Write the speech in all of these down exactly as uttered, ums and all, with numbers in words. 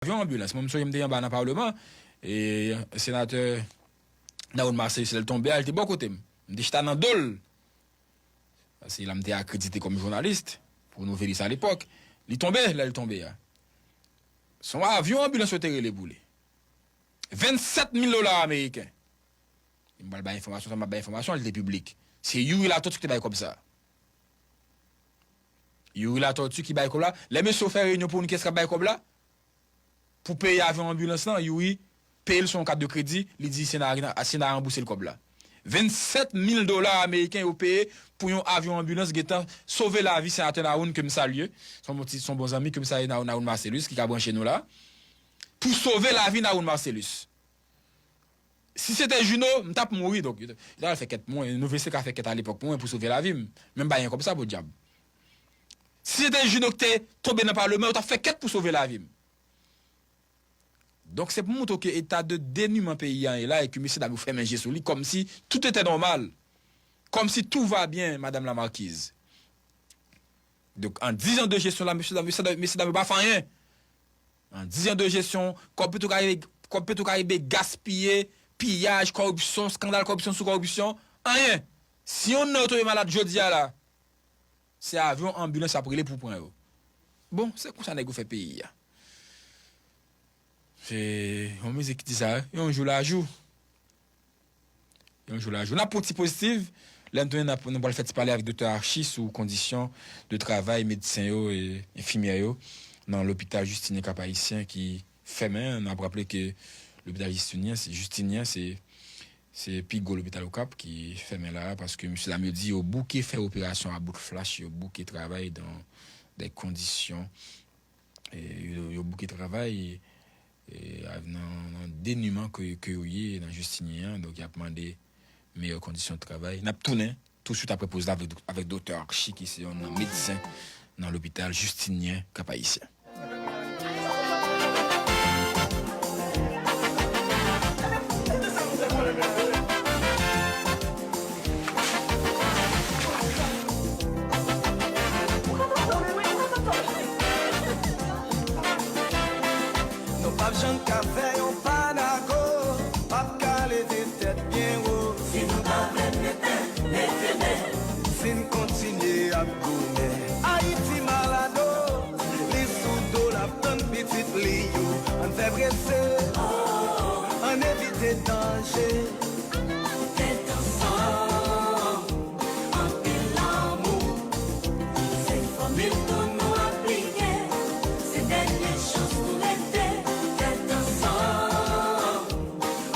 Avyon anbilans. Mwen, m sonje m te anba nan Palman, e senatè Nawoun Marcellus, lè l tonbe a, li te bò kote m. M te chita nan do l. Paske la, m te akredite kòm jounalis pou Nouvèlis alepòk. Li tonbe, lè l tonbe a. Se yon avyon anbilans yo te rele pou li. Vennsèt mil dola ameriken. M pral bay enfòmasyon sa, m ap bay enfòmasyon, li te piblik. Se Youri Latortue ki te bay kòb sa. Youri Latortue ki bay kòb la. Lè mesye yo fè reyinyon pou nou, kiyès k ap bay kòb la? Pou peye avyon anbilans lan, Youri peye l sou yon kat de kredi, li di Sena, Sena ranbouse l kòb la. Vennsèt mil dola ameriken yo peye pou yon avyon anbilans gentan sove lavi senatè Nawoun ke m salye. Se yon bon ti, se yon bon zanmi ke m salye, Nawoun, Nawoun Marcellus, ki ka branche nou la. Pou sove lavi Nawoun Marcellus. Si se te Juno, m t ap mouri. Donk, yo t ap fè kèt pou mwen. Nouvèlis te ka fè kèt alepòk pou mwen pou sove lavi m. Men m pa gen kòb sa, podyab. Si se te Juno ki te tonbe nan Palman, yo t ap fè kèt pou sove lavi m. Donk, se pou montre w ke eta de deniman peyi a ye la e ke mesye dam yo fèmen je sou li kòmsi tout était normal. Comme si tout va bien, Madame la Marquise. Donk, an diz an de jesyon la, mesye dam, mesye dam, mesye dam yo pa fè anyen. An diz an de jesyon, kòb Petro Caribe, kòb Petro Caribe gaspiye, piyaj, kòripsyon, eskandal kòripsyon sou kòripsyon, anyen. Si yonn nan yo tonbe malad jodi a la, se avyon anbilans y ap rele pou pran yo. Bon, se konsa nèg yo fè peyi a. Se yon mizik ki di sa, yon jou la jou. Yon jou la jou. N ap pran ti pozitif. Lè n tounen, n ap, nou pral fè ti pale avèk Doktè Archi sou kondisyon de travay medsen yo e enfimyè yo nan lopital Justinien Cap-Haïtien ki fèmen. N ap raple ke lopital Justinien, se, Justinien, se, se pi gwo lopital Okap ki fèmen la a, paske mesye dam yo di yo bouke fè operasyon a bout flach, yo bouke travay dans des conditions, e yo, yo bouke travay, e, nan, nan deniman ke, ke yo ye nan Justinien an. Donk, y ap mande meyè kondisyon de travay. N ap tounen touswit apre poz la avèk, avèk Doktè Archi, ki se yon medsen nan lopital Justinien Cap-Haïtien. Nou p ap janm ka fè yon pa dakò, p ap ka leve tèt byen wo. Si nou pa vle mete, mete men. Si n kontinye ap goumen. Ayiti malad o, li sou do l ap tann pitit li yo. Ann fè prese, ann evite danje. Tèt ansanm, anpil lanmou. Se fòmil pou nou aplike. Se dènye chans nou rete. Tèt ansanm,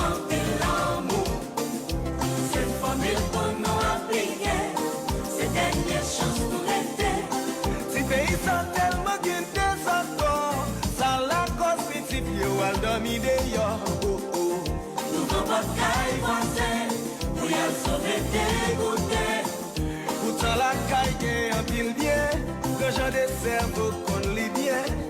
anpil lanmou. Se fòmil pou nou aplike. Se dènye chans nou rete. Ti peyi sa tèlman gen dezakò. Sa lakòz pitit yo al dòmi deyò. Oh, oh. Douvan pòt kay vwazen pou y al sove degoute. Poutan lakay gen anpil byen, gran jan de sèvo konn li byen.